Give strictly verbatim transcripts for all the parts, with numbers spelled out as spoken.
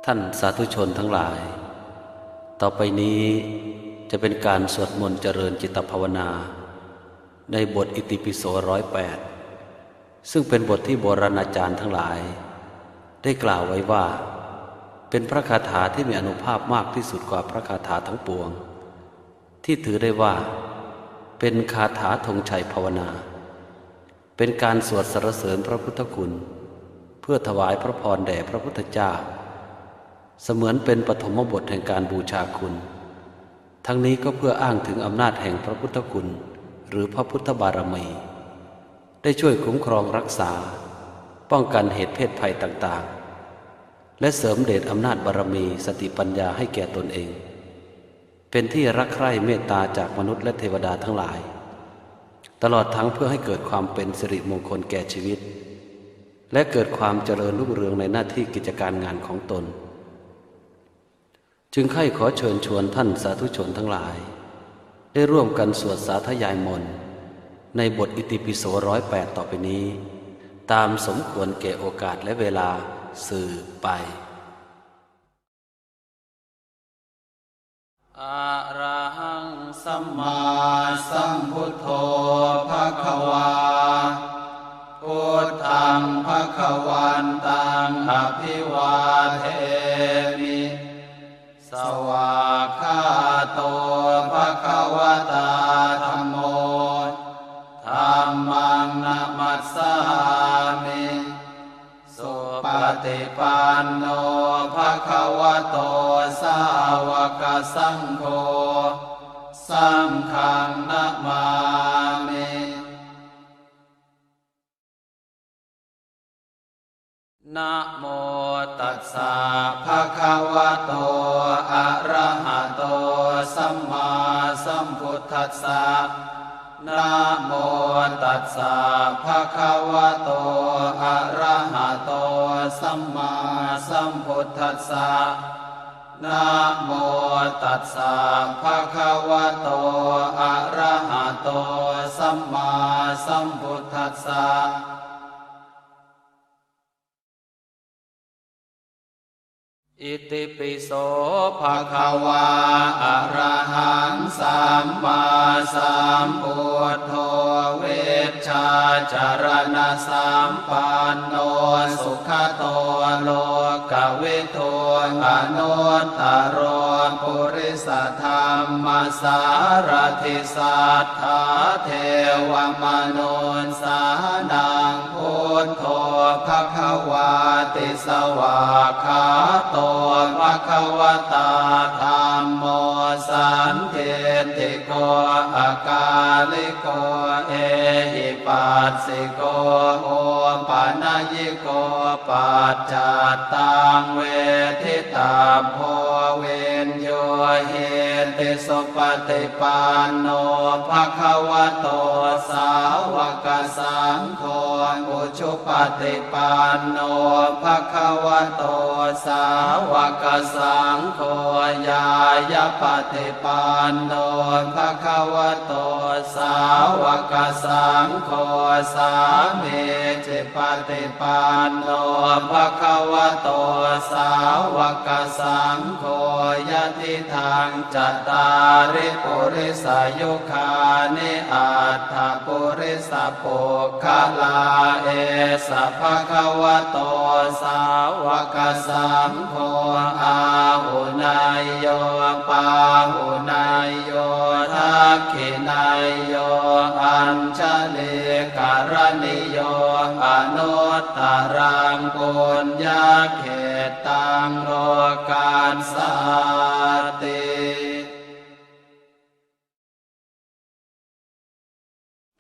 ท่านสาธุชนทั้งหลาย ต่อไปนี้จะเป็นการสวดมนต์เจริญจิตภาวนา ในบทอิติปิโสร้อยแปด ซึ่งเป็นบทที่โบราณอาจารย์ทั้งหลาย ได้กล่าวไว้ว่า เป็นพระคาถาที่มีอานุภาพมากที่สุดกว่าพระคาถาทั้งปวง ที่ถือได้ว่า เป็นคาถาธงชัยภาวนา เป็นการสวดสรรเสริญพระพุทธคุณ เพื่อถวายพระพรแด่พระพุทธเจ้า เสมือนเป็นปฐมบทแห่งการบูชาคุณ ทั้งนี้ก็เพื่ออ้างถึงอำนาจแห่งพระพุทธคุณ หรือพระพุทธบารมี ได้ช่วยคุ้มครองรักษา ป้องกันเหตุเพศภัยต่างๆ และเสริมเดชอำนาจบารมีสติปัญญาให้แก่ตนเอง เป็นที่รักใคร่เมตตาจากมนุษย์และเทวดาทั้งหลาย ตลอดทั้งเพื่อให้เกิดความเป็นสิริมงคลแก่ชีวิต และเกิดความเจริญรุ่งเรืองในหน้าที่กิจการงานของตน จึงใคร่ขอเชิญชวนท่านสาธุชนทั้งหลาย ได้ร่วมกันสวดสาธยายมนต์ ในบทอิติปิโสร้อยแปดต่อไปนี้ ตามสมควรแก่โอกาสและเวลาสืบไป Arahaṃ sammāsambuddho bhagavā, buddhaṃ bhagavantaṃ abhivādemi. Svākkhāto bhagavatā dhammo, dhammaṃ namassāmi. Supaṭipanno bhagavato sāvakasaṅgho, saṅghaṃ namāmi. Namo tassa bhagavato arahato sammāsambuddhassa. Namo tassa bhagavato arahato sammāsambuddhassa. Namo tassa bhagavato arahato sammāsambuddhassa. Itipi so bhagavā arahaṃ sammāsambuddho vijjācaraṇasampanno sugato lokavidū anuttaro purisadammasārathi satthā devamanussānaṃ buddho bhagavāti. Svākkhāto bhagavatā dhammo sandiṭṭhiko akāliko ehipassiko opanayiko paccattaṃ veditabbo viññūhīti. Supaṭipanno bhagavato sāvakasaṅgho, ujupaṭipanno bhagavato sāvakasaṅgho, ñāyapaṭipanno bhagavato sāvakasaṅgho, sāmīcipaṭipanno bhagavato sāvakasaṅgho, yadidaṃ cattāri purisayugāni aṭṭha purisapuggalā, esa bhagavato sāvakasaṅgho, āhuneyyo pāhuneyyo dakkhiṇeyyo añjalikaraṇīyo anuttaraṃ puññakkhettaṃ lokassāti.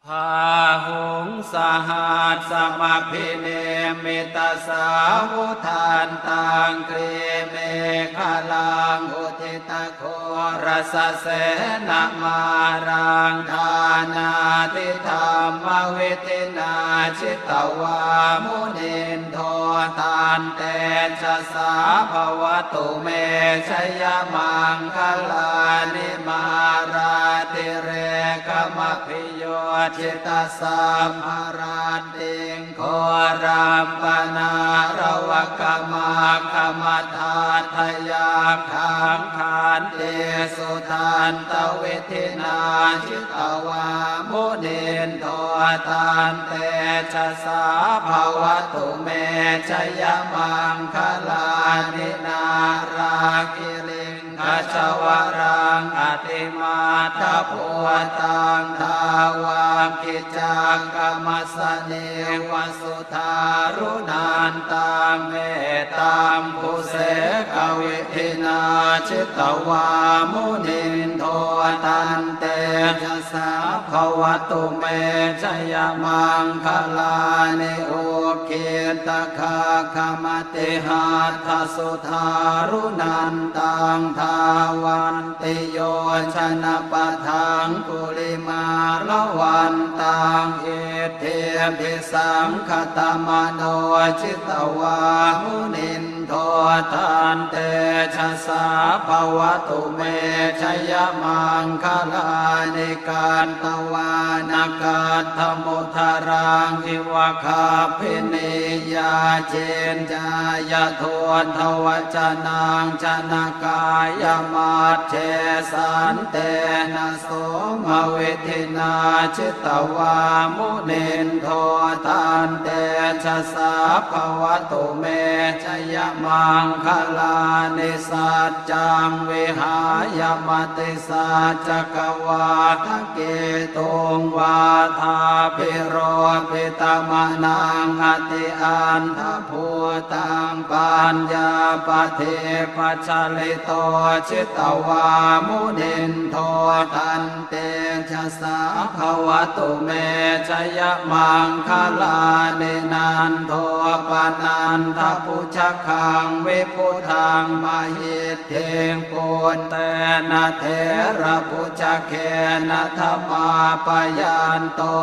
Bāhuṃ sahassamabhinimmitasāvudhantaṃ grīmekhalaṃ udita ghorasasenamāraṃ dānādidhammavidhinā jitavā munindo taṃtejasā bhavatu me jayamaṅgalāni. Mārātireka Abhiyujjhitasabbarattiṃ ghorampanāḷavakamakkhamathaddhayakkhaṃ khantīsudantavidhinā jitavā munindo tantejasā bhavatu me jayamaṅgalāni. Nāḷāgiriṃ gajavaraṃ atimattabhūtaṃ dāvaggicakkamasanīva sudāruṇantaṃ mettambusekavidhinā jitavā munindo tantejasā bhavatu me jayamaṅgalāni. Ukkhittakhaggamatihatthasudāruṇantaṃ dhāvantiyojanapathaṅgulimālavantaṃ iddhībhisaṅkhatamano jitavā munindo tantejasā bhavatu me jayamaṅgalāni. Katvāna kaṭṭhamudaraṃ iva gabbhinīyā ciñcāya duṭṭhavacanaṃ janakāyamajjhe santena somavidhinā jitavā munindo tantejasā bhavatu me jayamaṅgalāni. Saccaṃ vihāya matisaccakavādaketuṃ vādābhiropitamanaṃ atiandhabhūtaṃ paññāpadīpajalito jitavā munindo tantejasā bhavatu me jayamaṅgalāni. Nandopanandabhujagaṃ vibudhaṃ mahiddhiṃ puttena therabhujagena damāpayanto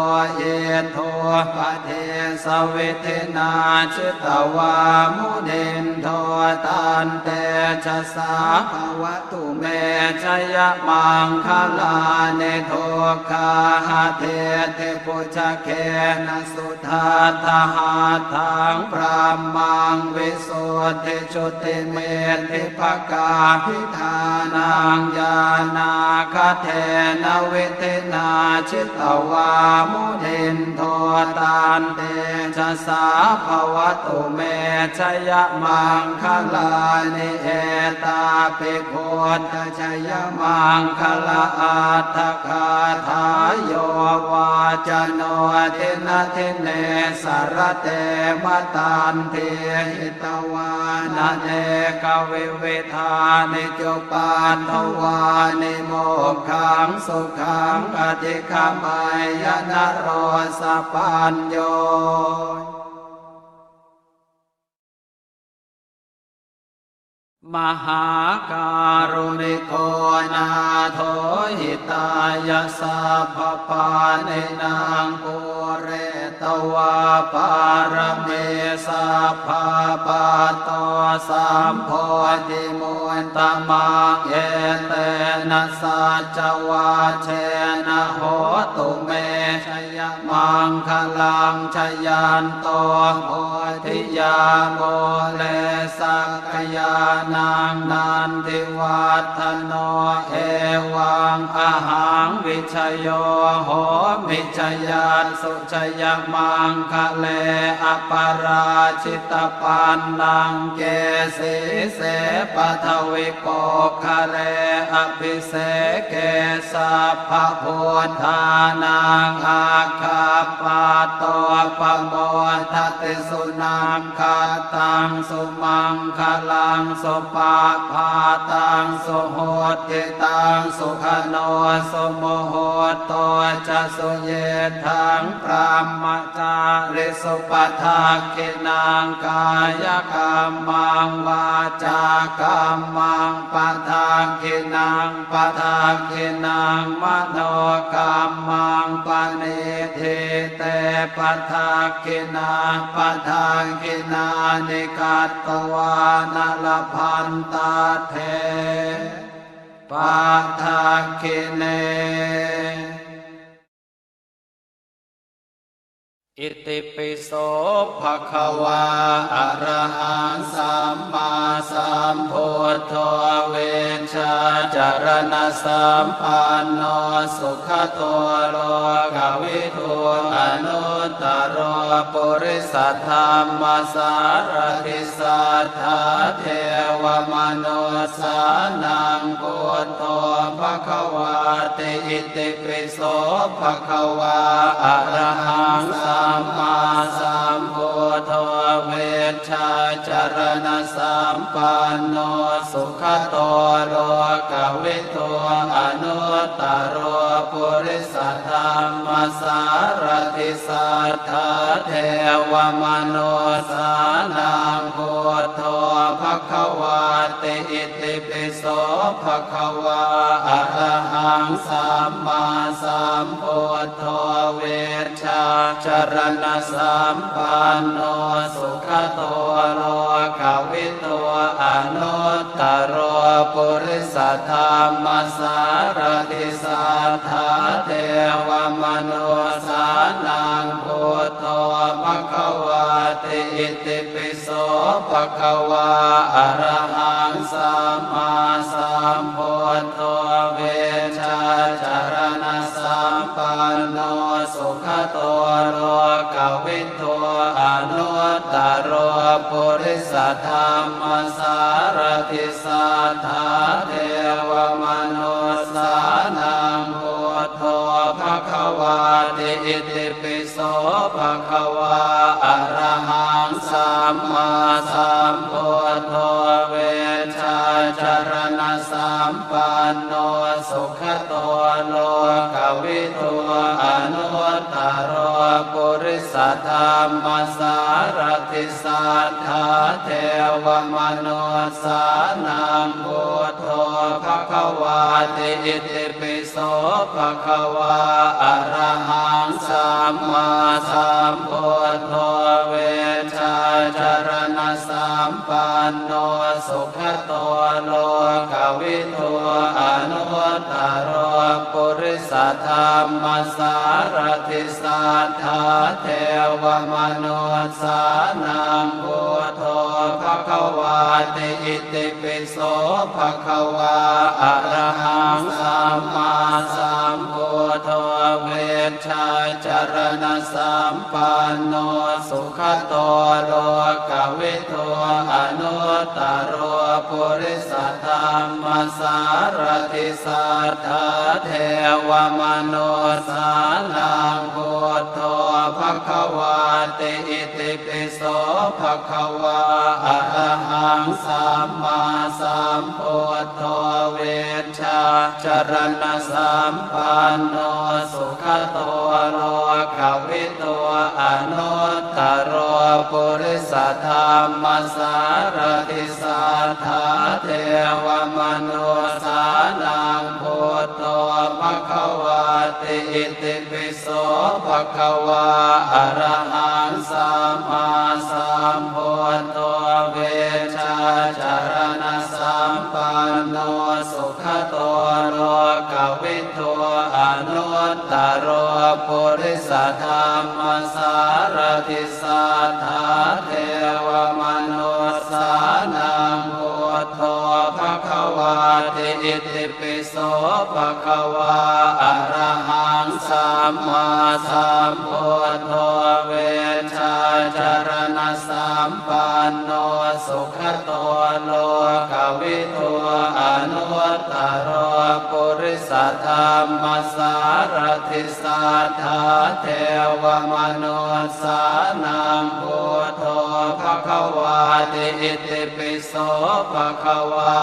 iddhūpadesavidhinā jitavā munindo tantejasā bhavatu me jayamaṅgalāni. Duggāhadiṭṭhibhujagena sudaṭṭhahatthaṃ brahmaṃ visuddhijutimiddhibakābhidhānaṃ ñāṇāgadena vidhinā jitavā munindo tantejasā bhavatu me jayamaṅgalāni. Etāpi buddha jayamaṅgalaaṭṭhagāthā yo vācano dinadine sarate matandī hitvānanekavividhāni cupaddavāni mokkhaṃ sukhaṃ adhigameyya naro sapañño. Mahākāruṇiko nātho hitāya sabbapāṇinaṃ pūretvā pāramī sabbā patto sambodhimuttamaṃ etena saccavajjena hotu me jayamaṅgalaṃ. Jayanto bodhiyā mūle sakyānaṃ nandivaḍḍhano evaṃ ahaṃ vijayo homi jayassu jayamaṅgale aparājitapallaṅke sīse paṭhavipokkhare abhiseke sabbabuddhānaṃ aggappatto pamodati. Sunakkhattaṃ sumaṅgalaṃ supabhātaṃ suhuṭṭhitaṃ sukhaṇo sumuhutto ca suyiṭṭhaṃ brahmacārisu padakkhiṇaṃ kāyakammaṃ vācākammaṃ padakkhiṇaṃ padakkhiṇaṃ manokammaṃ paṇidhī te padakkhiṇā padakkhiṇāni katvāna labhantatthe padakkhiṇe. Itipi so bhagavā arahaṃ sammāsambuddho vijjācaraṇasampanno sugato lokavidū anuttaro purisadammasārathi satthā devamanussānaṃ buddho bhagavāti. Itipi so bhagavā arahaṃ sammāsambuddho vijjācaraṇasampanno sugato lokavidū anuttaro purisadammasārathi satthā devamanussānaṃ buddho bhagavāti. Itipi so bhagavā arahaṃ sammāsambuddho vijjācaraṇasampanno sugato lokavidū anuttaro purisadammasārathi satthā devamanussānaṃ buddho bhagavāti. Itipi so bhagavā arahaṃ sammāsambuddho vijjācaraṇasampanno sugato lokavidū anuttaro purisadammasārathi satthā devamanussānaṃ buddho bhagavāti. Itipi so bhagavā arahaṃ sammāsambuddho vijjācaraṇasampanno sugato lokavidū anuttaro purisadammasārathi satthā devamanussānaṃ buddho bhagavāti. Itipi so bhagavā arahaṃ sammāsambuddho vijjācaraṇasampanno sugato lokavidū anuttaro purisadammasārathi satthā devamanussānaṃ buddho bhagavāti. Itipi so bhagavā arahaṃ sammāsambuddho vijjācaraṇasampanno sugato lokavidū anuttaro purisadammasārathi satthā devamanussānaṃ buddho bhagavāti. Itipi so bhagavā arahaṃ sammāsambuddho vijjācaraṇasampanno sugato lokavidū anuttaro purisadammasārathi satthā devamanussānaṃ buddho bhagavāti. Itipi so bhagavā arahaṃ sammāsambuddho vijjācaraṇasampanno sugato lokavidū anuttaro purisadammasārathi satthā devamanussānaṃ buddho bhagavāti. Itipi so bhagavā arahaṃ sammāsambuddho vijjācaraṇasampanno sugato lokavidū anuttaro purisadammasārathi satthā devamanussānaṃ buddho bhagavāti. Itipi so bhagavā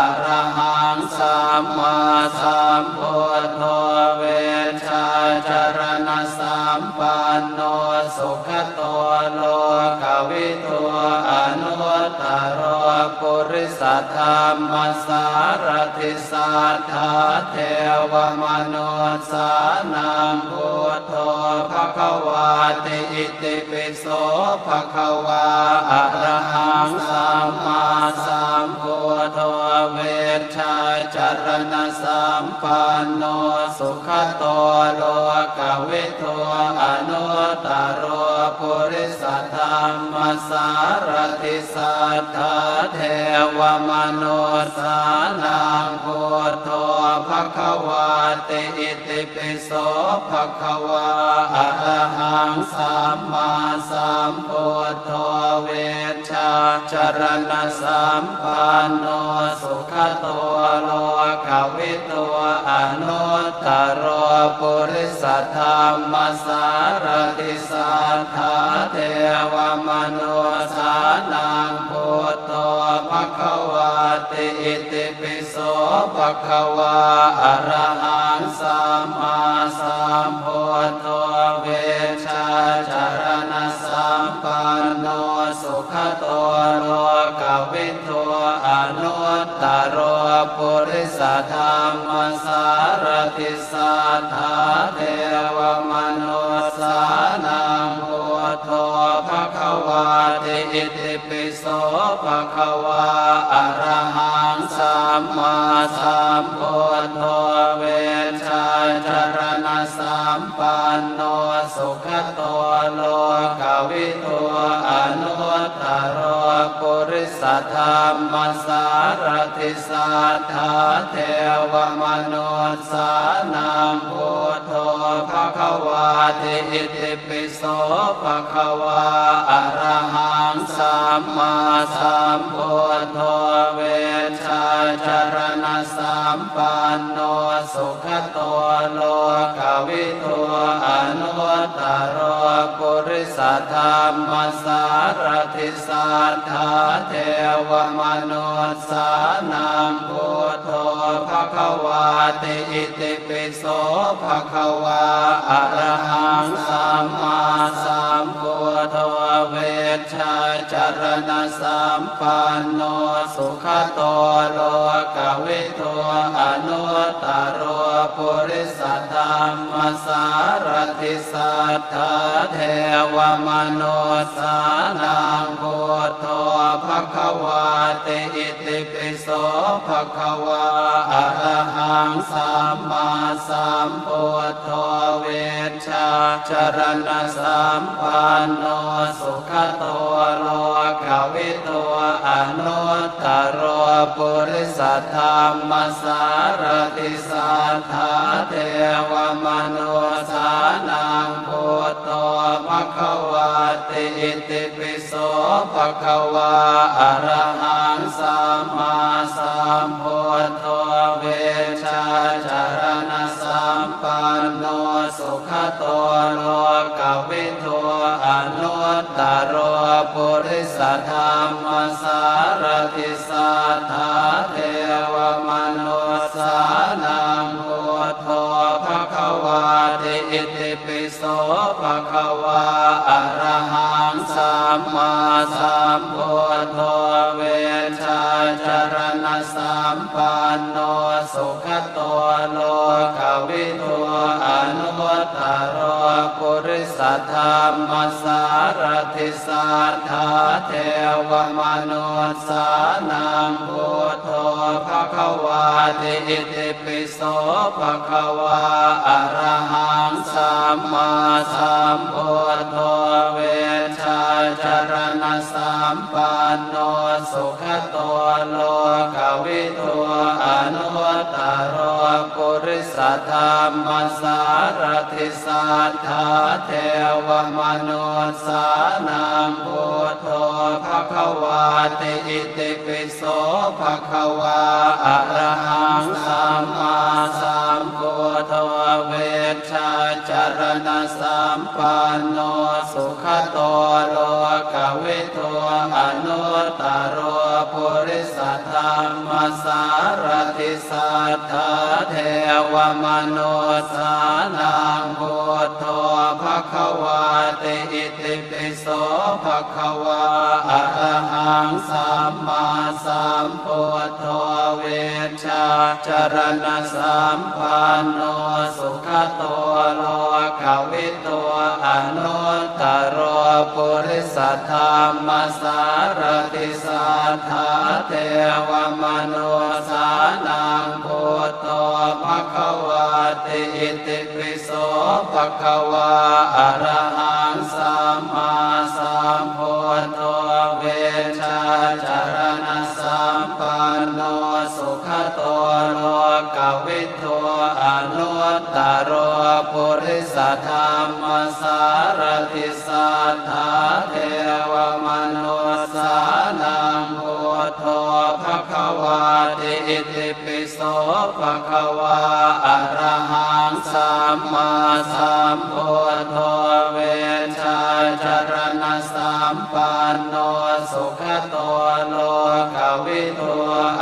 arahaṃ sammāsambuddho vijjācaraṇasampanno sugato lokavidū anuttaro purisadammasārathi satthā devamanussānaṃ buddho bhagavāti. Itipi so bhagavā arahaṃ sammāsambuddho vijjācaraṇasampanno sugato lokavidū anuttaro purisadammasārathi satthā devamanussānaṃ buddho bhagavāti. Itipi so bhagavā arahaṃ sammāsambuddho vijjācaraṇasampanno sugato lokavidū anuttaro purisadammasārathi satthā devamanussānaṃ buddho bhagavāti. Itipi so bhagavā arahaṃ sammāsambuddho vijjācaraṇasampanno sugato lokavidū anuttaro purisadammasārathi satthā devamanussānaṃ buddho bhagavāti. Itipi so bhagavā arahaṃ sammāsambuddho vijjācaraṇasampanno sugato lokavidū anuttaro purisadammasārathi satthā devamanussānaṃ buddho bhagavāti. Itipi so bhagavā arahaṃ sammāsambuddho vijjācaraṇasampanno sugato lokavidū anuttaro purisadammasārathi satthā devamanussānaṃ buddho bhagavāti. Itipi so bhagavā arahaṃ sammāsambuddho vijjācaraṇasampanno sugato lokavidū anuttaro purisadammasārathi satthā devamanussānaṃ buddho bhagavāti. Itipi so bhagavā arahaṃ sammāsambuddho vijjācaraṇasampanno sugato lokavidū anuttaro purisadammasārathi satthā devamanussānaṃ buddho bhagavāti. Itipi so bhagavā arahaṃ sammāsambuddho vijjācaraṇasampanno sugato lokavidū anuttaro purisadammasārathi satthā devamanussānaṃ buddho bhagavāti. Itipi so bhagavā arahaṃ sammāsambuddho vijjācaraṇasampanno sugato lokavidū anuttaro purisadammasārathi satthā devamanussānaṃ buddho bhagavāti. Itipi so bhagavā arahaṃ sammāsambuddho vijjācaraṇasampanno sugato lokavidū anuttaro purisadammasārathi satthā devamanussānaṃ buddho bhagavāti. Itipi so bhagavā arahaṃ sammāsambuddho vijjācaraṇasampanno sugato lokavidū anuttaro purisadammasārathi satthā devamanussānaṃ buddho bhagavāti. Itipi so bhagavā arahaṃ sammāsambuddho buddho vijjācaraṇasampanno sugato lokavidū anuttaro purisadammasārathi satthā devamanussānaṃ buddho bhagavāti. Itipi so bhagavā arahaṃ sammāsambuddho vijjācaraṇasampanno sugato lokavidū anuttaro purisadammasārathi satthā devamanussānaṃ buddho bhagavāti. Itipi so bhagavā arahaṃ sammāsambuddho vijjācaraṇasampanno sugato lokavidū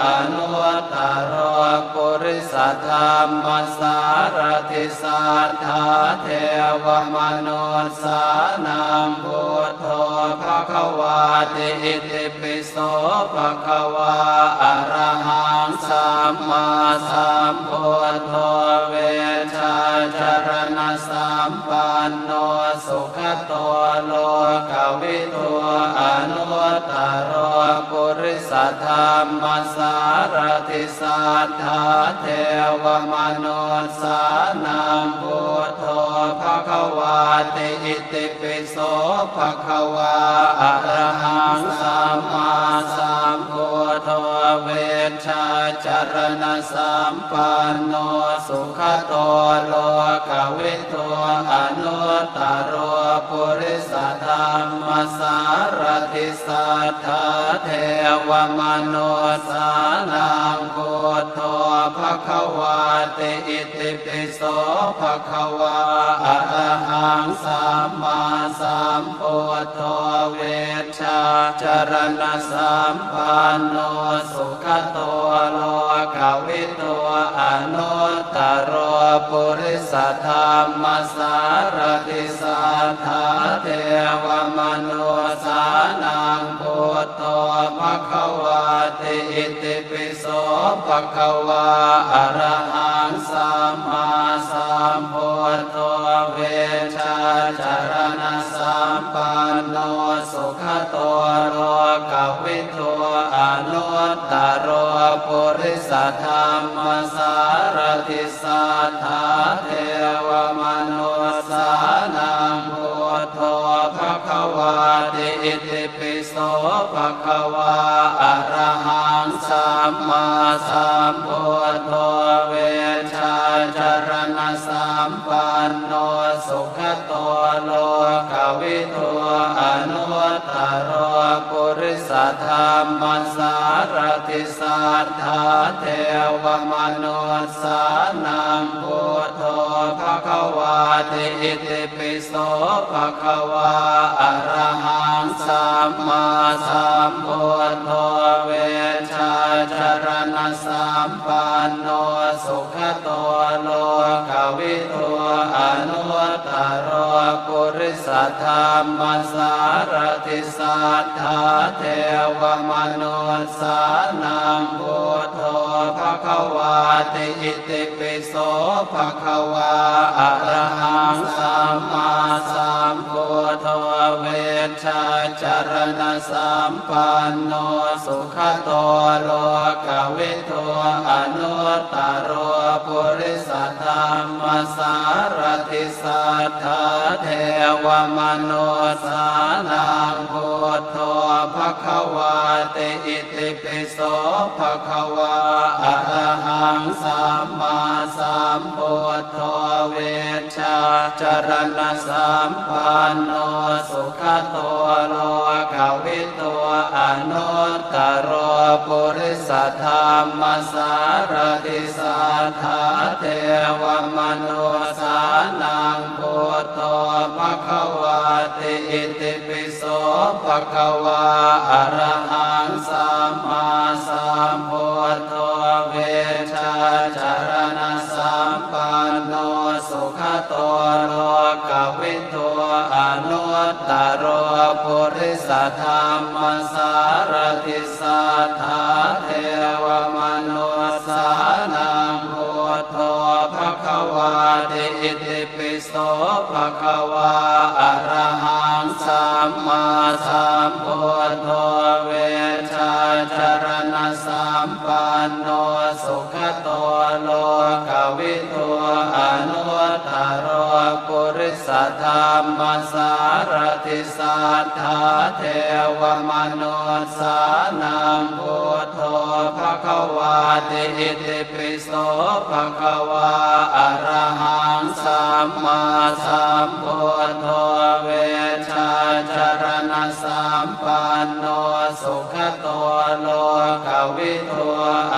anuttaro purisadammasārathi satthā devamanussānaṃ buddho bhagavāti. Itipi so bhagavā arahaṃ sammāsambuddho vijjācaraṇasampanno sugato lokavidū anuttaro purisadammasārathi satthā devamanussānaṃ buddho bhagavāti. Itipi so bhagavā arahaṃ sammāsambuddho vijjācaraṇasampanno sugato lokavidū anuttaro purisadammasārathi satthā devamanussānaṃ buddho bhagavāti. Itipi so bhagavā arahaṃ sammāsambuddho vijjācaraṇasampanno sugato lokavidū anuttaro purisadammasārathi satthā devamanussānaṃ buddho bhagavāti. Itipi so bhagavā arahaṃ sammāsambuddho vijjācaraṇasampanno sugato lokavidū anuttaro purisadammasārathi satthā devamanussānaṃ buddho bhagavāti. Itipi so bhagavā arahaṃ sammāsambuddho vijjācaraṇasampanno sugato lokavidū anuttaro purisadammasārathi satthā devamanussānaṃ buddho bhagavāti. Itipi so bhagavā arahaṃ sammāsambuddho vijjācaraṇasampanno sugato lokavidū anuttaro purisadammasārathi satthā devamanussānaṃ buddho bhagavāti. Itipi so bhagavā arahaṃ sammāsambuddho vijjācaraṇasampanno sugato lokavidū anuttaro purisadammasārathi satthā devamanussānaṃ buddho bhagavāti. Itipi so bhagavā arahaṃ sammāsambuddho vijjācaraṇasampanno sugato lokavidū anuttaro purisadammasārathi satthā devamanussānaṃ buddho bhagavāti. Itipi so bhagavā arahaṃ sammāsambuddho vijjācaraṇasampanno sugato lokavidū anuttaro purisadammasārathi satthā bhagavā arahaṃ sammāsambuddho vijjācaraṇasampanno sugato lokavidū anuttaro purisadammasārathi satthā devamanussānaṃ buddho bhagavāti. Itipi so bhagavā arahaṃ sammāsambuddho vijjācaraṇasampanno sugato lokavidū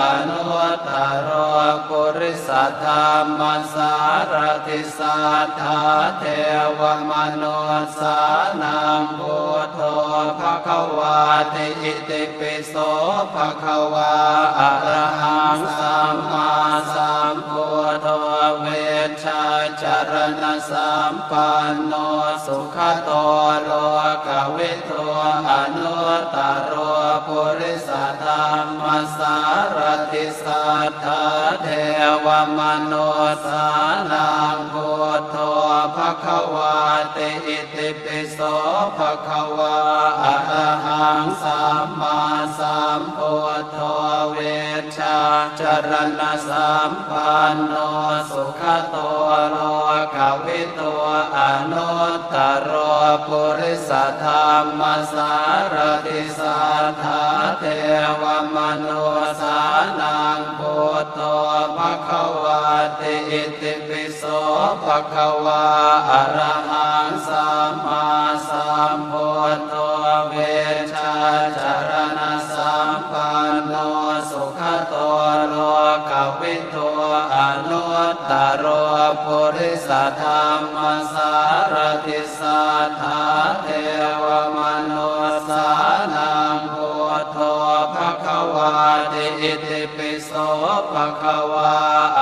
anuttaro purisadammasārathi satthā devamanussānaṃ buddho bhagavāti. Itipi so bhagavā arahaṃ sammāsambuddho vijjācaraṇasampanno sugato lokavidū anuttaro purisadammasārathi satthā devamanussānaṃ buddho bhagavāti. Itipi so bhagavā arahaṃ sammāsambuddho vijjācaraṇasampanno sugato lokavidū anuttaro purisadammasārathi satthā devamanussānaṃ buddho bhagavāti. Itipi so bhagavā arahaṃ sammāsambuddho vijjācaraṇasampanno sugato lokavidū anuttaro purisadammasārathi satthā devamanussānaṃ buddho bhagavāti. Itipi so bhagavā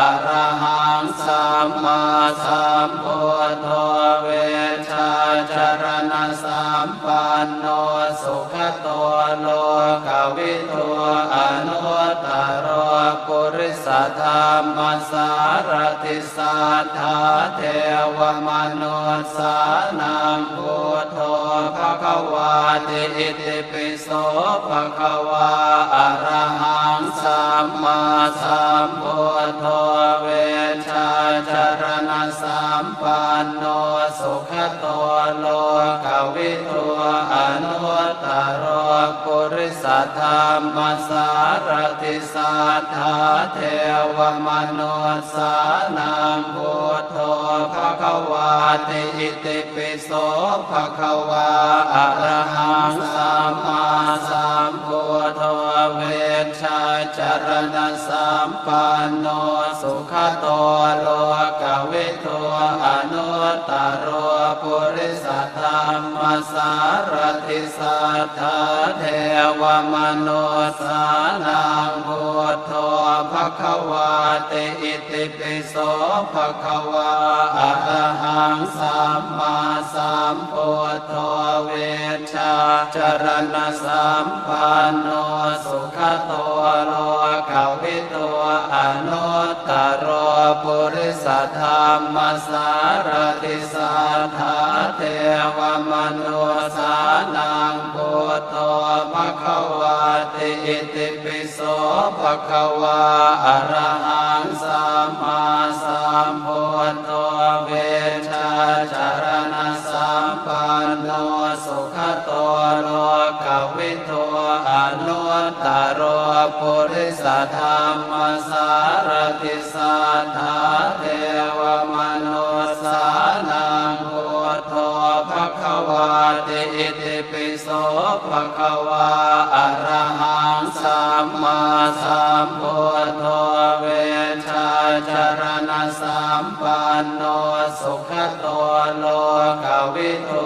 arahaṃ sammāsambuddho vijjācaraṇasampanno sugato lokavidū anuttaro purisadammasārathi satthā devamanussānaṃ buddho bhagavāti. Itipi so bhagavā arahaṃ sammāsambuddho vijjācaraṇasampanno sugato lokavidū anuttaro purisadammasārathi satthā devamanussānaṃ buddho bhagavāti. Itipi so bhagavā arahaṃ sammāsambuddho vijjācaraṇasampanno sugato lokavidū anuttaro purisadammasārathi satthā devamanussānaṃ buddho bhagavāti. Itipi so bhagavā arahaṃ sammāsambuddho vijjācaraṇasampanno sugato lokavidū anuttaro purisadammasārathi satthā devamanussānaṃ buddho bhagavāti. Itipi so bhagavā arahaṃ sammāsambuddho vijjācaraṇasampanno sugato lokavidū anuttaro purisadammasārathi satthā devamanussānaṃ buddho bhagavāti. Itipi so bhagavā arahaṃ sammāsambuddho vijjācaraṇasampanno sugato lokavidū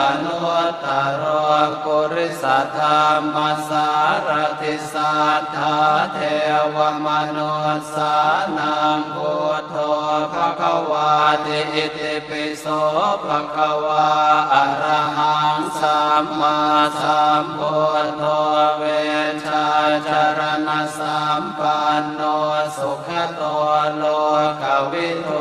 anuttaro purisadammasārathi satthā devamanussānaṃ buddho bhagavāti. Itipi so bhagavā arahaṃ sammāsambuddho vijjācaraṇasampanno sugato lokavidū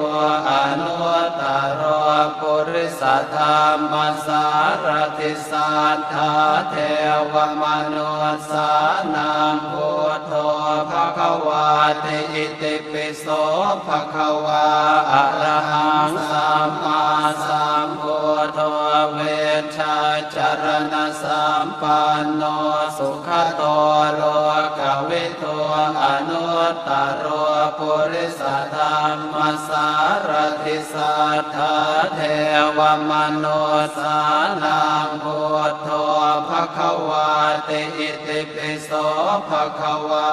anuttaro purisadammasārathi satthā devamanussānaṃ buddho bhagavāti. Itipi so bhagavā arahaṃ sammāsambuddho vijjācaraṇasampanno sugato lokavidū anuttaro purisadammasārathi satthā devamanussānaṃ buddho bhagavāti. Itipi so bhagavā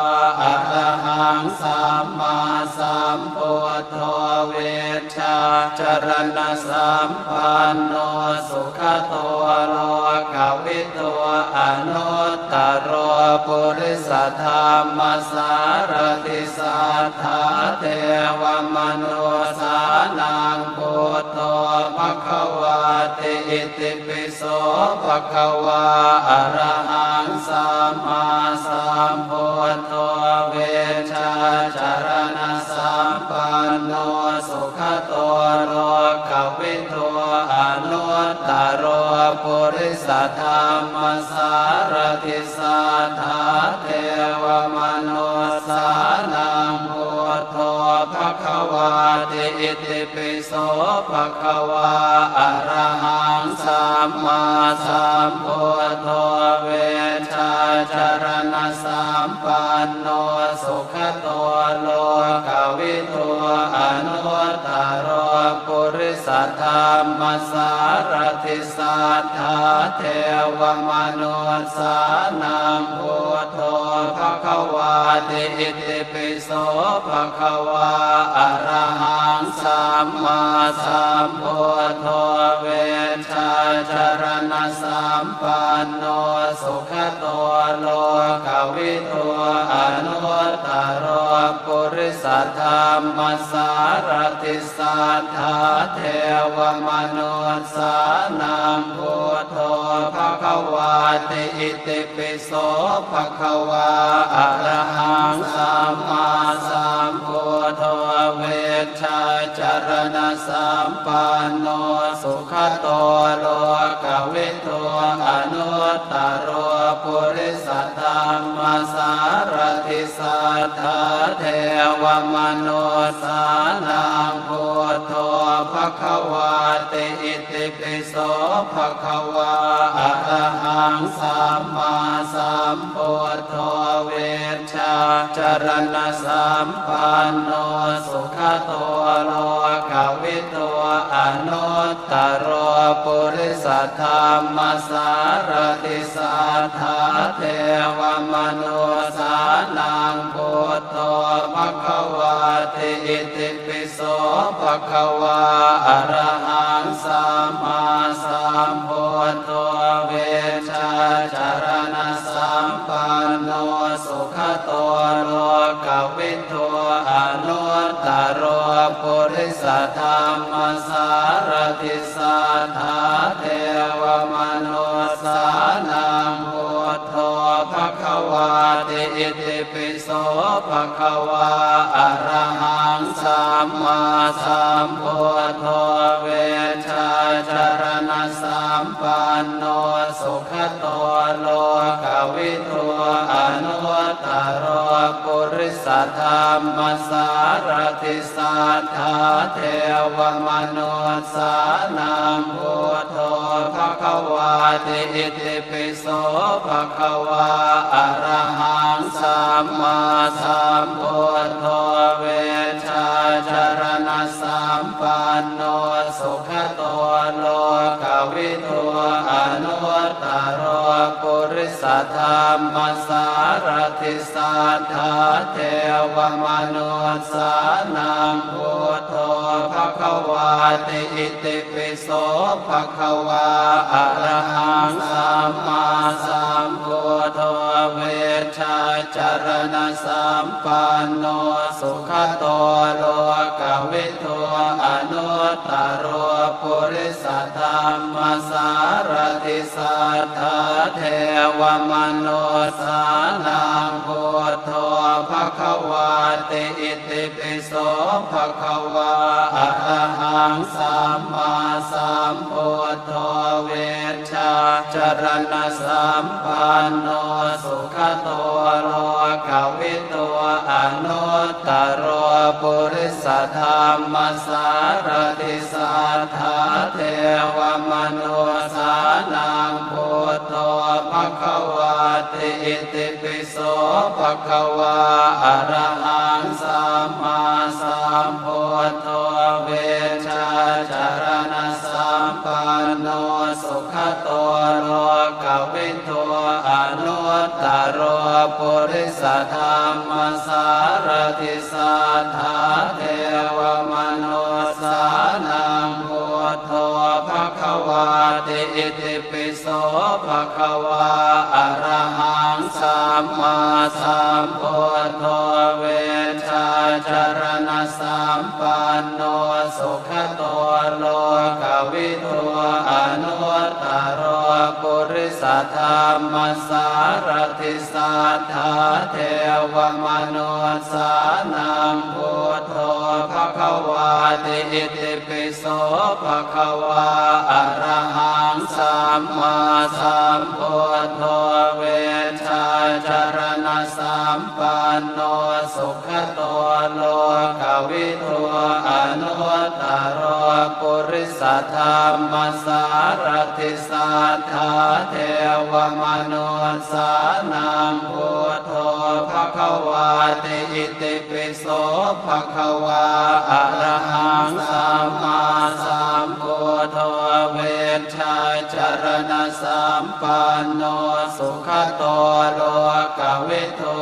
arahaṃ sammāsambuddho vijjācaraṇasampanno sugato lokavidū anuttaro purisadammasārathi satthā devamanussānaṃ buddho bhagavāti. Itipi so bhagavā arahaṃ sammāsambuddho vijjācaraṇasampanno sugato lokavidū anuttaro purisadammasārathi satthā devamanussānaṃ buddho bhagavāti. Itipi so bhagavā arahaṃ sammāsambuddho vijjācaraṇasampanno sugato lokavidū anuttaro purisadammasārathi satthā devamanussānaṃ buddho bhagavāti. Itipi so bhagavā arahaṃ sammāsambuddho vijjācaraṇasampanno sugato lokavidū anuttaro purisadammasārathi satthā devamanussānaṃ buddho bhagavāti. Itipi so bhagavā arahaṃ sammāsambuddho vijjācaraṇasampanno sugato lokavidū anuttaro purisadammasārathi satthā devamanussānaṃ buddho bhagavāti. Itipi so bhagavā arahaṃ sammāsambuddho vijjācaraṇasampanno sugato lokavidū anuttaro purisadammasārathi satthā devamanussānaṃ buddho bhagavāti. Itipi so bhagavā arahaṃ sammāsambuddho vijjācaraṇasampanno sugato lokavidū anuttaro purisadammasārathi satthā devamanussānaṃ buddho bhagavāti. Itipi so bhagavā arahaṃ sammāsambuddho vijjācaraṇasampanno sugato lokavidū anuttaro purisadammasārathi satthā devamanussānaṃ buddho bhagavāti. Itipi so bhagavā arahaṃ sammāsambuddho vijjācaraṇasampanno sugato lokavidū anuttaro purisadammasārathi satthā devamanussānaṃ buddho bhagavāti. Itipi so bhagavā arahaṃ sammāsambuddho vijjācaraṇasampanno sugato lokavidū anuttaro purisadammasārathi satthā devamanussānaṃ buddho bhagavāti. bhagavāti. Itipi so bhagavā arahaṃ sammāsambuddho vijjācaraṇasampanno sugato lokavidū anuttaro purisadammasārathi satthā devamanussānaṃ buddho bhagavāti. Itipi so bhagavā arahaṃ sammāsambuddho vijjācaraṇasampanno sugato lokavidū anuttaro purisadammasārathi satthā devamanussānaṃ buddho bhagavāti. Itipi so bhagavā arahaṃ sammāsambuddho vijjācaraṇasampanno sugato lokavidū anuttaro purisadammasārathi satthā devamanussānaṃ buddho bhagavāti. Itipi so bhagavā arahaṃ sammāsambuddho vijjācaraṇasampanno sugato lokavidū anuttaro purisadammasārathi satthā devamanussānaṃ buddho bhagavāti. Itipi so bhagavā arahaṃ sammāsambuddho vijjācaraṇasampanno sugato lokavidū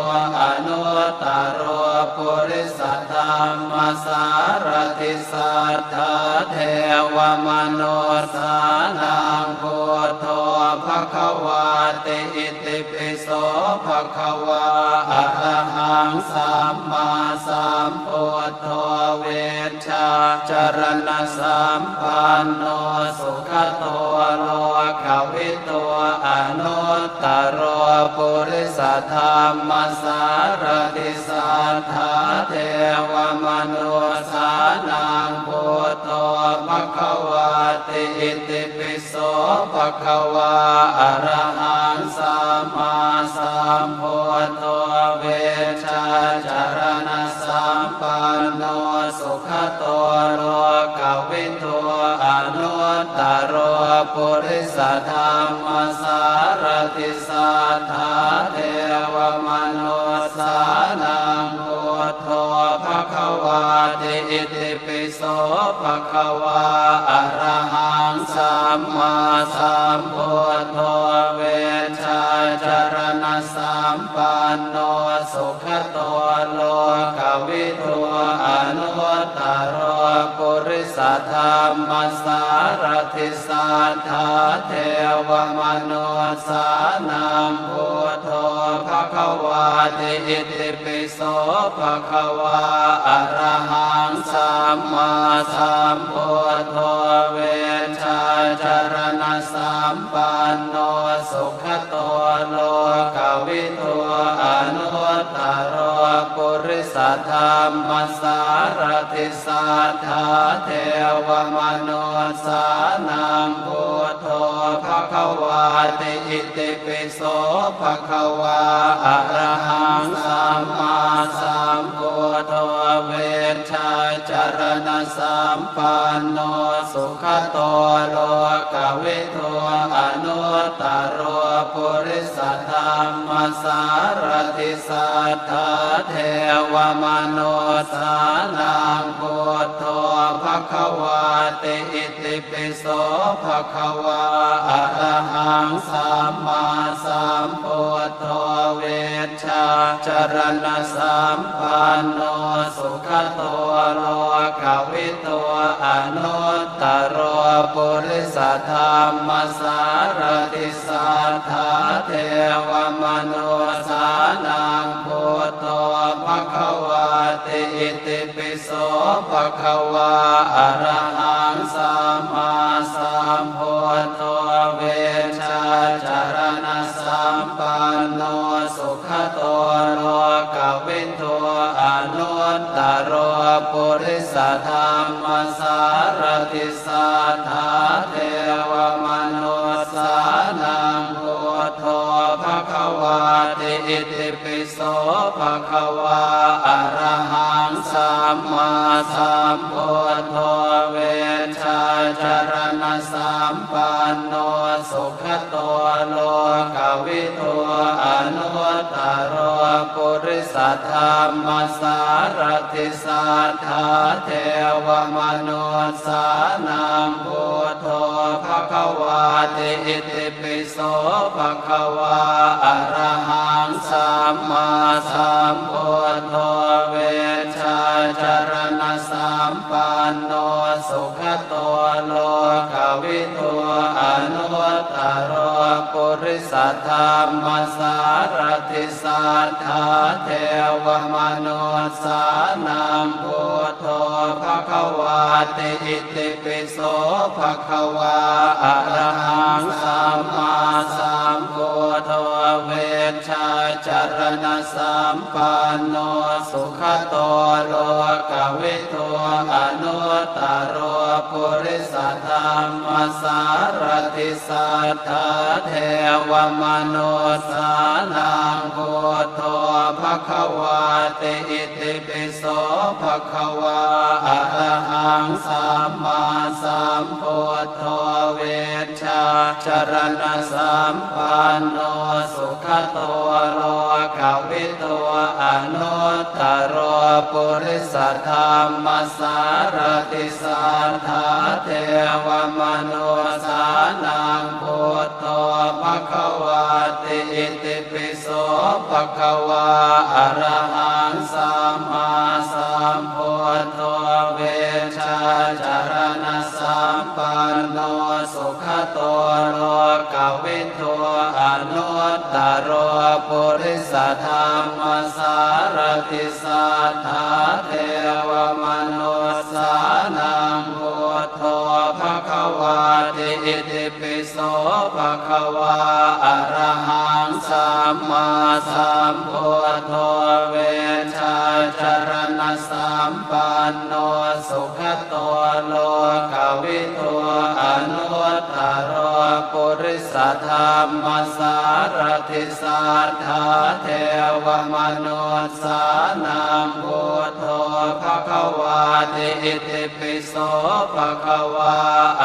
anuttaro purisadammasārathi satthā devamanussānaṃ buddho bhagavāti. Itipi so bhagavā arahaṃ sammāsambuddho vijjācaraṇasampanno sugato lokavidū anuttaro purisadammasārathi satthā devamanussānaṃ buddho bhagavāti. Itipi so bhagavā arahaṃ sammāsambuddho vijjācaraṇasampanno sugato lokavidū anuttaro purisadammasārathi satthā devamanussānaṃ buddho bhagavāti. Itipi so bhagavā arahaṃ sammāsambuddho vijjācaraṇasampanno sugato lokavidū anuttaro purisadammasārathi satthā devamanussānaṃ buddho bhagavāti. Itipi so bhagavā arahaṃ sammāsambuddho vijjācaraṇasampanno sugato lokavidū anuttaro purisadammasārathi satthā devamanussānaṃ buddho bhagavāti. Itipi so bhagavā arahaṃ sammāsambuddho vijjācaraṇasampanno sugato lokavidū anuttaro purisadammasārathi satthā devamanussānaṃ buddho bhagavāti. Itipi so bhagavā arahaṃ sammāsambuddho vijjācaraṇasampanno sugato lokavidū anuttaro purisadammasārathi satthā devamanussānaṃ buddho bhagavāti. Itipi so bhagavā arahaṃ sammāsambuddho vijjācaraṇasampanno sugato lokavidū purisadammasārathi satthā devamanussānaṃ buddho bhagavāti. Itipi so bhagavā arahaṃ sammāsambuddho vijjācaraṇasampanno sugato lokavidū anuttaro purisadammasārathi satthā devamanussānaṃ buddho bhagavāti. Itipi so bhagavā arahaṃ sammāsambuddho vijjācaraṇasampanno sugato lokavidū anuttaro purisadammasārathi satthā devamanussānaṃ buddho bhagavāti. Itipi so bhagavā arahaṃ sammāsambuddho vijjācaraṇasampanno sugato lokavidū anuttaro purisadammasārathi satthā devamanussānaṃ buddho bhagavāti. Itipi so bhagavā arahaṃ sammāsambuddho vijjācaraṇasampanno sugato lokavidū anuttaro purisadammasārathi satthā devamanussānaṃ buddho bhagavāti. Itipi so bhagavā arahaṃ sammāsambuddho vijjācaraṇasampanno sugato lokavidū anuttaro purisadammasārathi satthā devamanussānaṃ buddho bhagavāti. Itipi so bhagavā arahaṃ sammāsambuddho vijjācaraṇasampanno sugato lokavidū anuttaro purisadammasārathi satthā devamanussānaṃ buddho bhagavāti. Itipi so bhagavā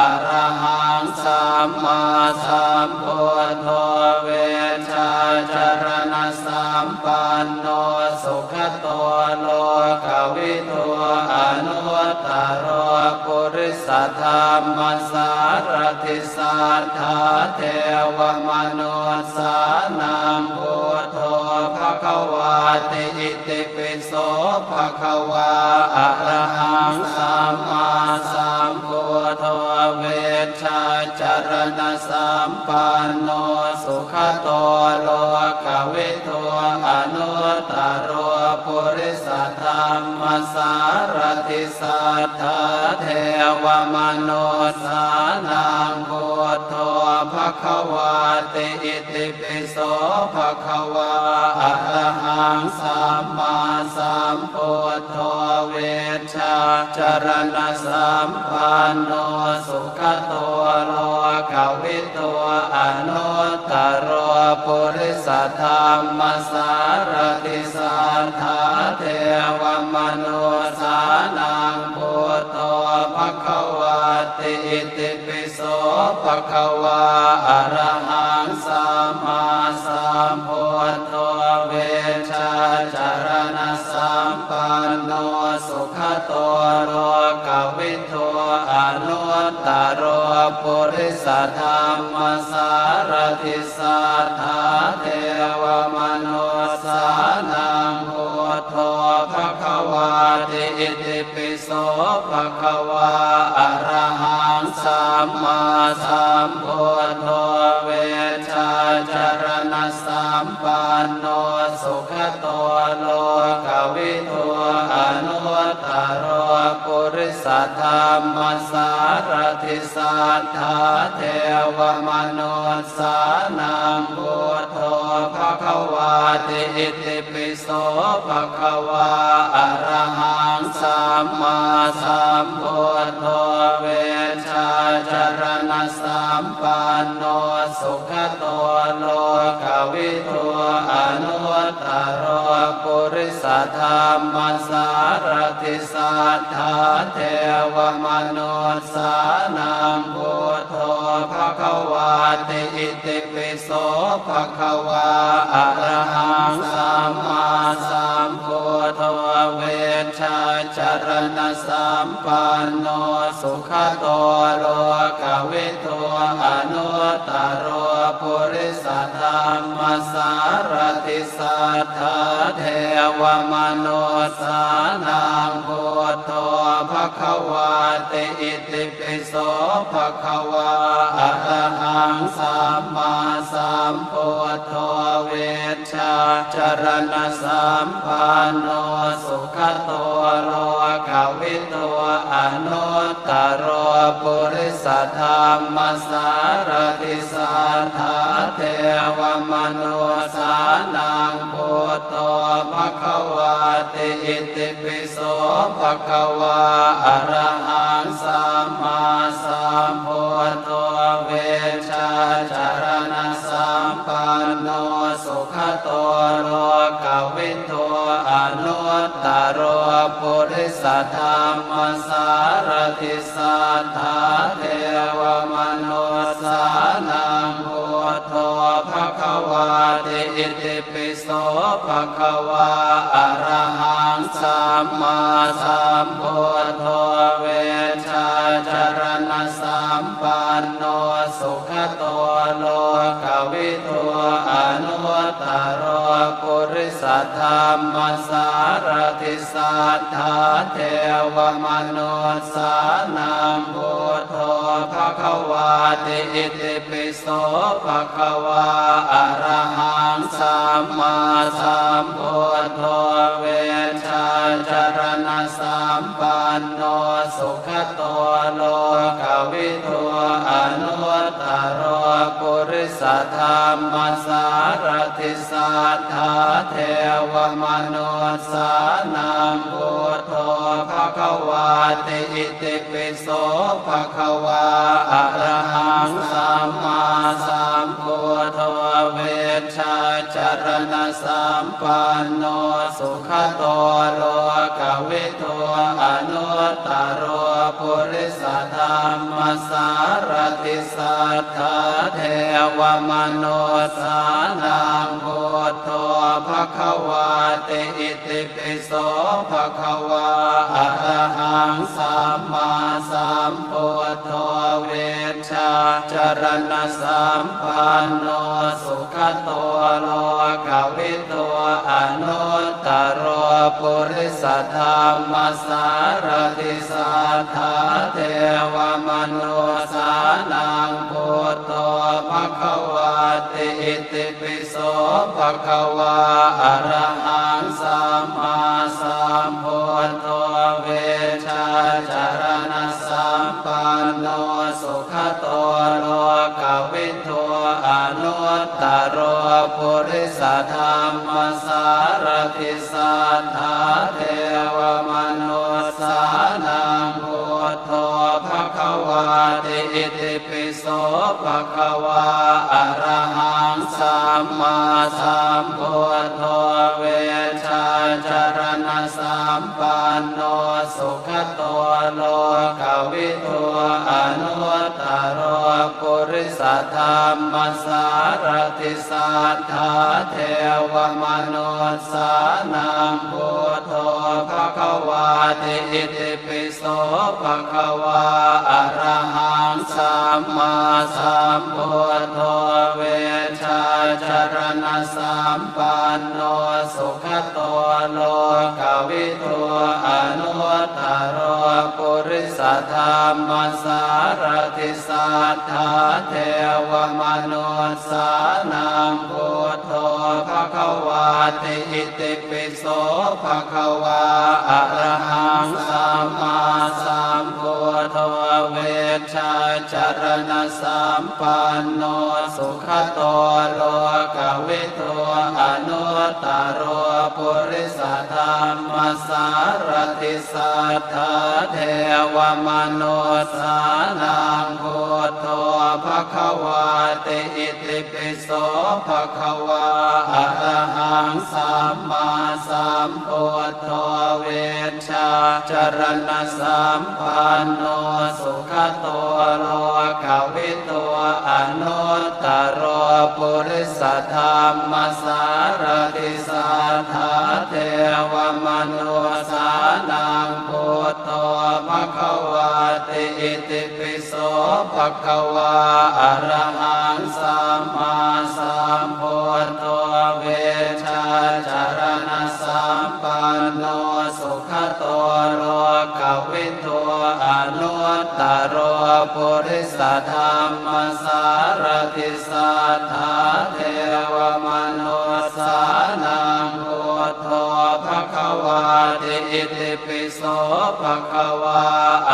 arahaṃ sammāsambuddho vijjācaraṇasampanno sugato lokavidū anuttaro purisadammasārathi satthā devamanussānaṃ buddho bhagavāti. Itipi so bhagavā arahaṃ sammāsambuddho vijjācaraṇasampanno sugato lokavidū anuttaro purisadammasārathi satthā devamanussānaṃ buddho bhagavāti. Itipi so bhagavā arahaṃ sammāsambuddho vijjācaraṇasampanno sugato lokavidū anuttaro purisadammasārathi satthā devamanussānaṃ buddho bhagavāti. Itipi so bhagavā arahaṃ sammāsambuddho vijjācaraṇasampanno sugato lokavidū anuttaro purisadammasārathi satthā devamanussānaṃ buddho bhagavāti. Itipi so bhagavā arahaṃ sammāsambuddho vijjācaraṇasampanno sugato lokavidū anuttaro purisadammasārathi satthā devamanussānaṃ buddho bhagavāti. bhagavāti. Itipi so bhagavā arahaṃ sammāsambuddho vijjācaraṇasampanno sugato lokavidū anuttaro purisadammasārathi satthā devamanussānaṃ buddho bhagavāti. Itipi so bhagavā arahaṃ sammāsambuddho vijjācaraṇasampanno sugato lokavidū anuttaro purisadammasārathi satthā devamanussānaṃ buddho bhagavāti. Itipi so bhagavā arahaṃ sammāsambuddho vijjācaraṇasampanno sugato lokavidū anuttaro purisadammasārathi satthā devamanussānaṃ buddho bhagavāti. Itipi so bhagavā arahaṃ sammāsambuddho vijjācaraṇasampanno sugato lokavidū anuttaro purisadammasārathi satthā devamanussānaṃ buddho bhagavāti. Itipi so bhagavā arahaṃ sammāsambuddho vijjācaraṇasampanno sugato lokavidū anuttaro purisadammasārathi satthā devamanussānaṃ buddho bhagavāti. Itipi so bhagavā arahaṃ sammāsambuddho vijjācaraṇasampanno sugato lokavidū anuttaro purisadammasārathi satthā devamanussānaṃ buddho bhagavāti. Itipi so bhagavā arahaṃ sammāsambuddho vijjācaraṇasampanno sugato lokavidū anuttaro purisadammasārathi satthā devamanussānaṃ buddho bhagavāti. Itipi so bhagavā arahaṃ sammāsambuddho vijjācaraṇasampanno sugato lokavidū anuttaro purisadammasārathi satthā devamanussānaṃ buddho bhagavāti. Itipi so bhagavā arahaṃ sammāsambuddho vijjācaraṇasampanno sugato lokavidū anuttaro purisadammasārathi satthā devamanussānaṃ buddho bhagavāti. Itipi so bhagavā arahaṃ sammāsambuddho vijjācaraṇasampanno sugato lokavidū anuttaro purisadammasārathi satthā devamanussānaṃ buddho bhagavāti. Itipi so bhagavā arahaṃ sammāsambuddho vijjācaraṇasampanno sugato lokavidū anuttaro purisadammasārathi satthā devamanussānaṃ buddho bhagavāti. Itipi so bhagavā arahaṃ sammāsambuddho vij vijjācaraṇasampanno sugato lokavidū anuttaro purisadammasārathi satthā devamanussānaṃ buddho bhagavāti. Itipi so bhagavā arahaṃ sammāsambuddho vijjācaraṇasampanno sugato lokavidū anuttaro purisadammasārathi satthā devamanussānaṃ buddho bhagavāti. Itipi so bhagavā arahaṃ sammāsambuddho vijjācaraṇasampanno sugato lokavidū anuttaro purisadammasārathi satthā devamanussānaṃ buddho bhagavāti. Itipi so bhagavā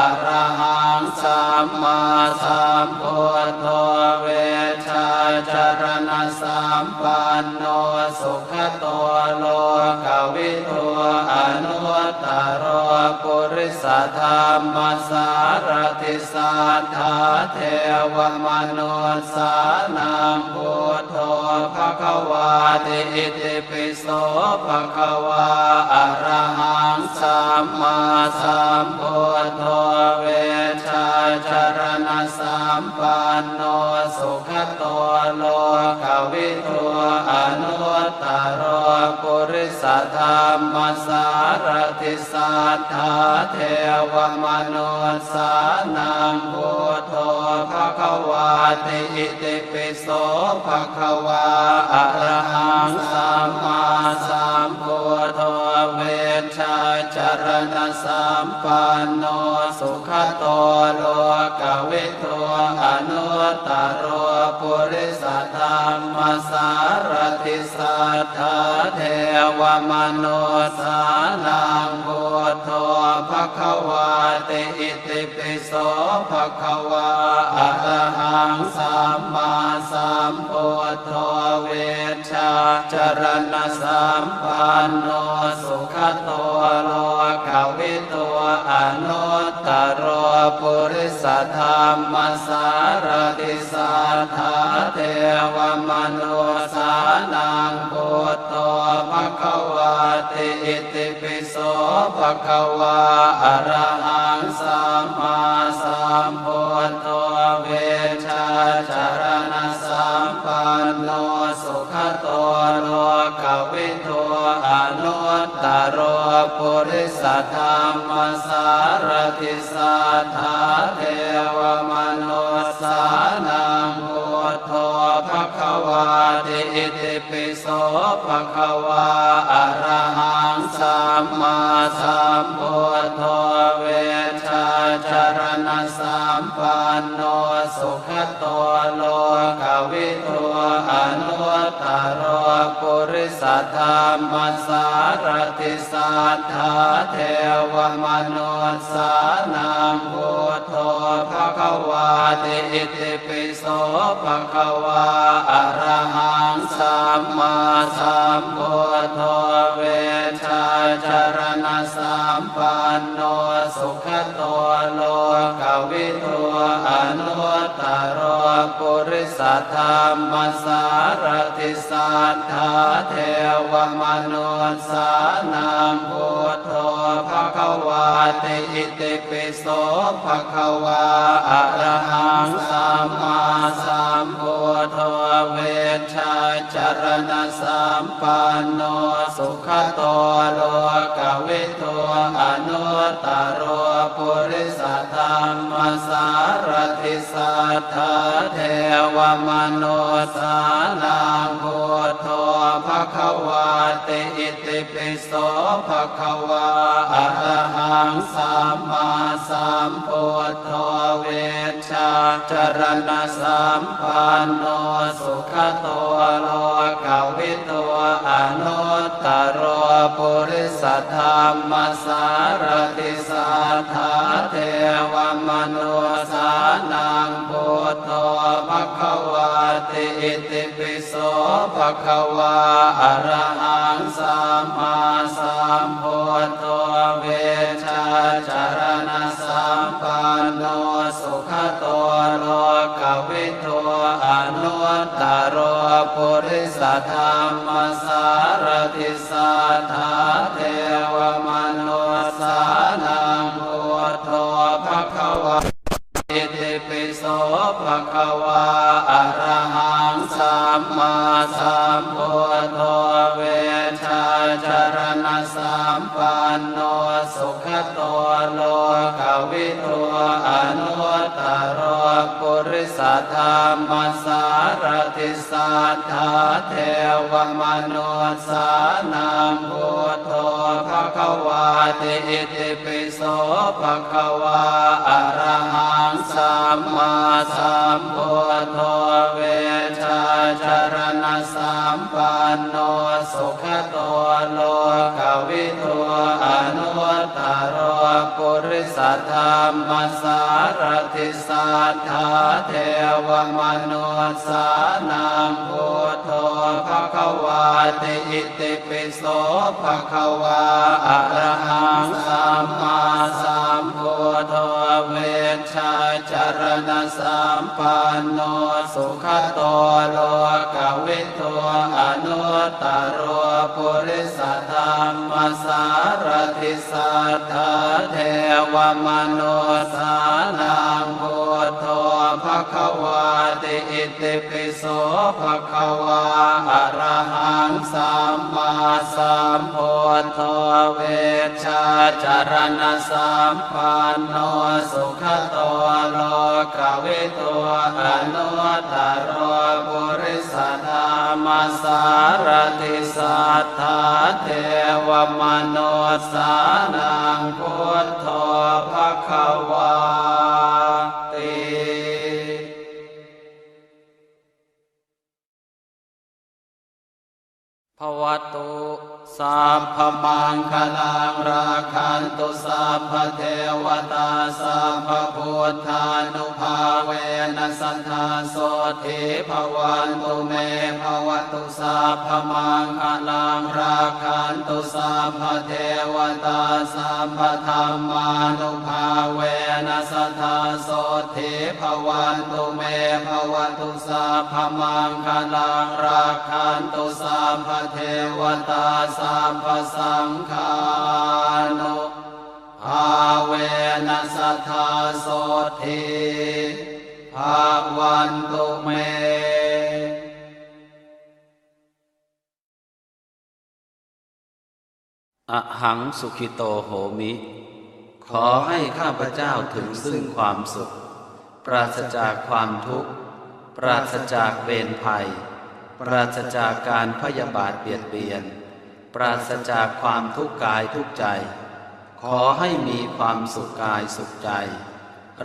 arahaṃ sammāsambuddho vijjācaraṇasampanno sugato lokavidū anuttaro purisadammasārathi satthā devamanussānaṃ buddho bhagavāti. Itipi so bhagavā arahaṃ sammāsambuddho vijjācaraṇasampanno sugato lokavidū anuttaro purisadammasārathi satthā devamanussānaṃ buddho bhagavāti. Itipi so bhagavā arahaṃ sammāsambuddho vijjācaraṇasampanno sugato lokavidū anuttaro purisadammasārathi satthā devamanussānaṃ buddho bhagavāti. Itipi so bhagavā arahaṃ sammāsambuddho vijjācaraṇasampanno sugato lokavidū anuttaro purisadammasārathi satthā devamanussānaṃ buddho bhagavāti. Itipi so bhagavā arahaṃ sammāsambuddho vijjācaraṇasampanno sugato lokavidū anuttaro purisadammasārathi satthā devamanussānaṃ buddho bhagavāti. Itipi so bhagavā arahaṃ sammāsambuddho vijjācaraṇasampanno sugato lokavidū anuttaro purisadammasārathi satthā devamanussānaṃ buddho bhagavāti. Itipi so bhagavā arahaṃ sammāsambuddho vijjācaraṇasampanno sugato lokavidū anuttaro purisadammasārathi satthā devamanussānaṃ buddho bhagavāti. Itipi so bhagavā arahaṃ sammāsambuddho vijjācaraṇasampanno sugato lokavidū anuttaro purisadammasārathi satthā devamanussānaṃ buddho bhagavāti. Itipi so bhagavā arahaṃ sammāsambuddho vijjācaraṇasampanno sugato lokavidū anuttaro purisadammasārathi satthā devamanussānaṃ naṃ buddho bhagavāti. Itipi so bhagavā arahaṃ sammāsambuddho vijjācaraṇasampanno sugato lokavidū anuttaro purisadammasārathi satthā devamanussānaṃ buddho bhagavā. Itipi so bhagavā arahaṃ sammāsambuddho vijjācaraṇasampanno sugato lokavidū anuttaro purisadammasārathi satthā devamanussānaṃ buddho bhagavāti. Itipi so bhagavā arahaṃ sammāsambuddho vijjācaraṇasampanno sugato lokavidū anuttaro purisadammasārathi satthā devamanussānaṃ buddho bhagavāti. Itipi so bhagavā arahaṃ sammāsambuddho vijjācaraṇasampanno sugato lokavidū anuttaro purisadammasārathi satthā devamanussānaṃ buddho bhagavāti. Itipi so bhagavā arahaṃ sammāsambuddho vijjācaraṇasampanno sugato lokavidū anuttaro purisadammasārathi satthā devamanussānaṃ buddho bhagavāti. Bhavatu sabbamaṅgalaṃ, rakkhantu sabbadevatā, sabbabuddhānubhāvena sadā sotthī bhavantu me. Bhavatu sabbamaṅgalaṃ, rakkhantu sabbadevatā, sabbadhammānubhāvena sadā sotthī bhavantu me. Bhavatu sabbamaṅgalaṃ, rakkhantu sabbadevatā, sabbasaṅghānubhāvena sadā sotthī bhavantu me. Ahaṃ sukhito homi. ขอให้ข้าพเจ้าถึงซึ่งความสุข ปราศจากความทุกข์ ปราศจากเวรภัย ปราศจากการพยาบาทเบียดเบียน ปราศจากความทุกข์กายทุกข์ใจ ขอให้มีความสุขกายสุขใจ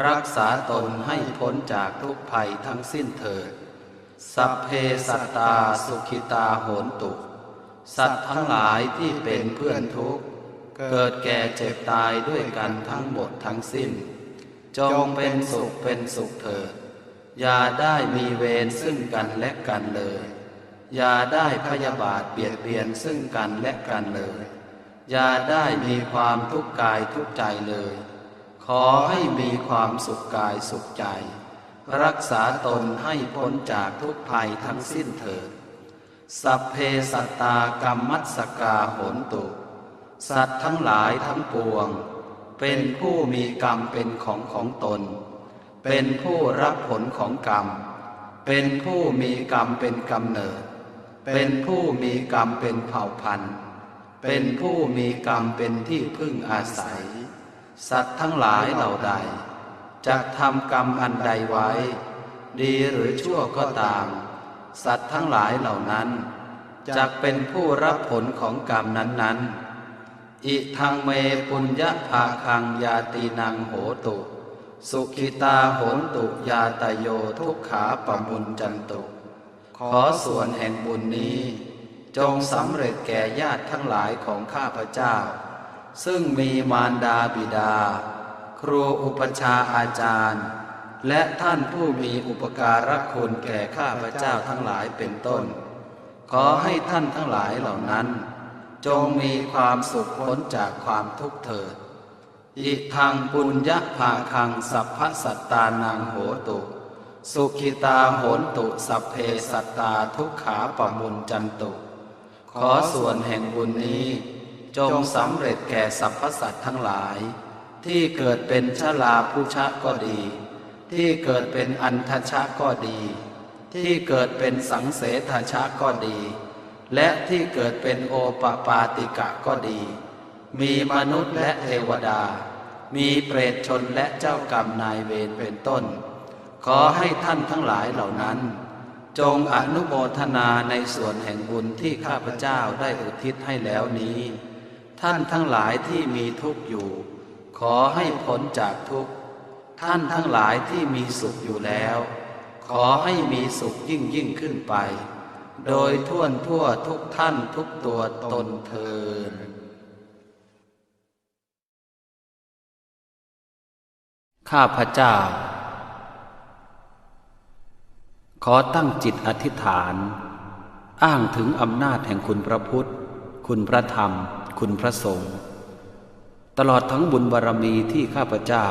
รักษาตนให้พ้นจากทุกข์ภัยทั้งสิ้นเถิด Sabbe sattā sukhitā hontu. สัตว์ทั้งหลายที่เป็นเพื่อนทุกข์ เกิดแก่เจ็บตายด้วยกันทั้งหมดทั้งสิ้น จงเป็นสุขเป็นสุขเถิด อย่าได้มีเวรซึ่งกันและกันเลย อย่าได้พยาบาทเบียดเบียนซึ่งกันและกันเลย อย่าได้มีความทุกข์กายทุกข์ใจเลย ขอให้มีความสุขกายสุขใจ รักษาตนให้พ้นจากทุกข์ภัยทั้งสิ้นเถิด Sabbe sattā kammassakā hontu. สัตว์ทั้งหลายทั้งปวง เป็นผู้มีกรรมเป็นของของตน เป็นผู้รับผลของกรรม เป็นผู้มีกรรมเป็นกำเนิด เป็นผู้มีกรรมเป็นเผ่าพันธุ์ เป็นผู้มีกรรมเป็นที่พึ่งอาศัย สัตว์ทั้งหลายเหล่าใด จักทำกรรมอันใดไว้ ดีหรือชั่วก็ตาม สัตว์ทั้งหลายเหล่านั้น จักเป็นผู้รับผลของกรรมนั้นๆ Idaṃ me puññabhāgaṃ ñātīnaṃ hotu, sukhitā hontu ñātayo, dukkhā pamuñcantu. ขอส่วนแห่งบุญนี้ จงสำเร็จแก่ญาติทั้งหลายของข้าพเจ้า ซึ่งมีมารดาบิดา ครูอุปัชฌาย์อาจารย์ และท่านผู้มีอุปการะคุณแก่ข้าพเจ้าทั้งหลายเป็นต้น ขอให้ท่านทั้งหลายเหล่านั้น จงมีความสุขพ้นจากความทุกข์เถิด Idaṃ puññabhāgaṃ sabbasattānaṃ hotu, sukhitā hontu sabbe sattā, dukkhā pamuñcantu. ขอส่วนแห่งบุญนี้ จงสำเร็จแก่สรรพสัตว์ทั้งหลาย ที่เกิดเป็นชราพุชะก็ดี ที่เกิดเป็นอัณฑชะก็ดี ที่เกิดเป็นสังเสทชะก็ดี และที่เกิดเป็นโอปปาติกะก็ดี มีมนุษย์และเทวดา มีเปรตชนและเจ้ากรรมนายเวรเป็นต้น ขอให้ท่านทั้งหลายเหล่านั้น จงอนุโมทนาในส่วนแห่งบุญที่ข้าพเจ้าได้อุทิศให้แล้วนี้ ท่านทั้งหลายที่มีทุกข์อยู่ ขอให้พ้นจากทุกข์ ท่านทั้งหลายที่มีสุขอยู่แล้ว ขอให้มีสุขยิ่งยิ่งขึ้นไป โดยทั่วทั่วทุกท่านทุกตัวตนเทอญ ข้าพเจ้า ขอตั้งจิตอธิษฐาน อ้างถึงอำนาจแห่งคุณพระพุทธ คุณพระธรรม คุณพระสงฆ์ ตลอดทั้งบุญบารมีที่ข้าพเจ้า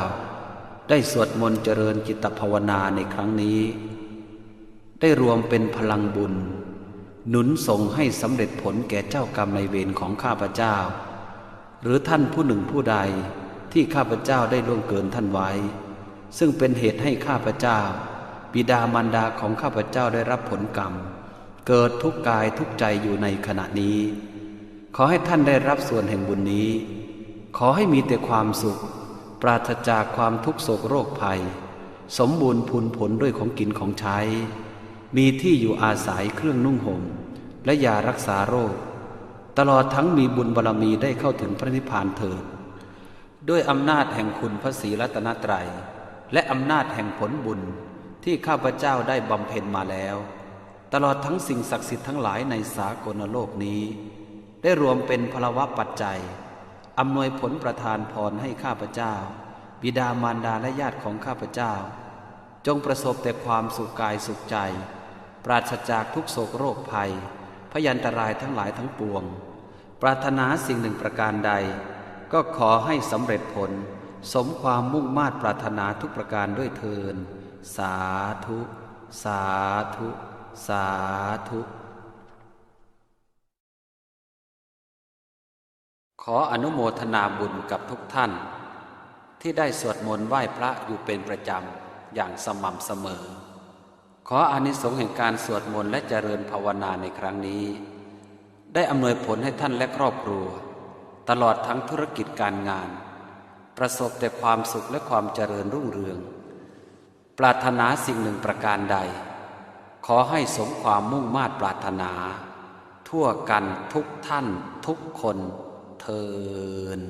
ได้สวดมนต์เจริญจิตภาวนาในครั้งนี้ ได้รวมเป็นพลังบุญ หนุนส่งให้สำเร็จผลแก่เจ้ากรรมนายเวรของข้าพเจ้า หรือท่านผู้หนึ่งผู้ใดที่ข้าพเจ้าได้ล่วงเกินท่านไว้ ซึ่งเป็นเหตุให้ข้าพเจ้า บิดามารดาของข้าพเจ้าได้รับผลกรรม เกิดทุกข์กายทุกข์ใจอยู่ในขณะนี้ ขอให้ท่านได้รับส่วนแห่งบุญนี้ ขอให้มีแต่ความสุข ปราศจากความทุกข์โศกโรคภัย สมบูรณ์พูนผลด้วยของกินของใช้ มีที่อยู่อาศัยเครื่องนุ่งห่ม และยารักษาโรค ตลอดทั้งมีบุญบารมีได้เข้าถึงพระนิพพานเถิด ด้วยอำนาจแห่งคุณพระศรีรัตนตรัย และอำนาจแห่งผลบุญที่ข้าพเจ้าได้บำเพ็ญมาแล้ว ตลอดทั้งสิ่งศักดิ์สิทธิ์ทั้งหลายในสากลโลกนี้ ได้รวมเป็นพลวปัจจัย อำนวยผลประทานพรให้ข้าพเจ้า บิดามารดาและญาติของข้าพเจ้า จงประสบแต่ความสุขกายสุขใจ ปราศจากทุกข์โศกโรคภัย พยันตรายทั้งหลายทั้งปวง ปรารถนาสิ่งหนึ่งประการใด ก็ขอให้สำเร็จผล สมความมุ่งมาดปรารถนาทุกประการด้วยเทอญ สาธุ สาธุ สาธุ ขออนุโมทนาบุญกับทุกท่าน ที่ได้สวดมนต์ไหว้พระอยู่เป็นประจำอย่างสม่ำเสมอ ขออานิสงส์แห่งการสวดมนต์และเจริญภาวนาในครั้งนี้ ได้อำนวยผลให้ท่านและครอบครัว ตลอดทั้งธุรกิจการงาน ประสบแต่ความสุขและความเจริญรุ่งเรือง ปรารถนาสิ่งหนึ่งประการใด ขอให้สมความมุ่งมาดปรารถนา ทั่วกันทุกท่านทุกคนเทอญ